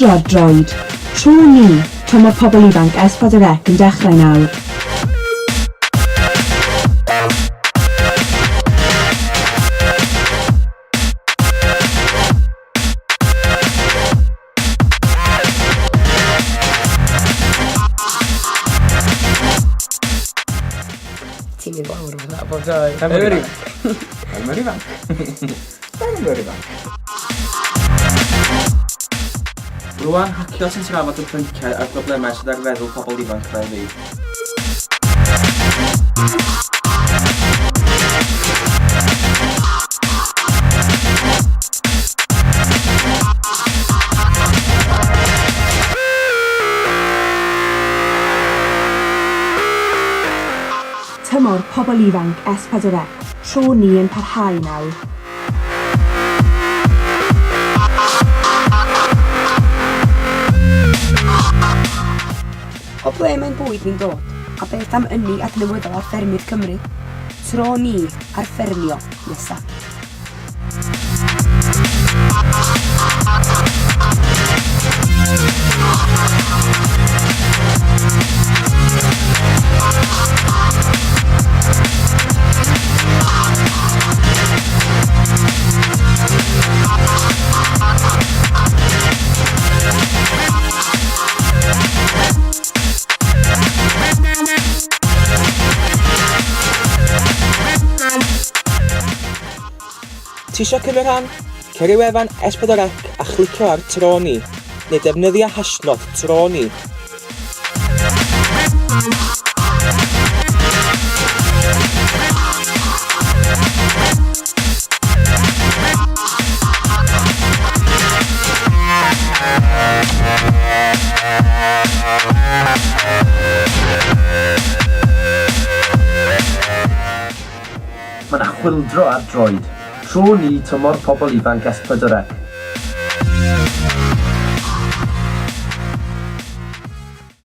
chwyldro ar droed. Tro ni, tymor pobl ifanc S4C yn dechrau nawr. Ti'n mynd lawr fatha bob tro. Ffermwyr ifanc. Ffermwyr ifanc. Ffermwyr ifanc. Rwan, hacio sy'n trafod y pynciau a'r problemau sydd ar feddwl pobl ifanc fel fi. Tymor pobl ifanc S4C, tro ni yn parhau nawr. O ble mae'n bwyd ni'n dod? A beth am ynni adnewyddol ar ffermydd Cymru? Tro ni ar ffermio nesa. Tisio cymryd rhan? Cer i wefan S4C a chlicio ar Tro Ni, neu defnyddia hashnod Tro Ni. Mae 'na chwyldro ar droed. Tro ni, tymor pobl ifanc S4C.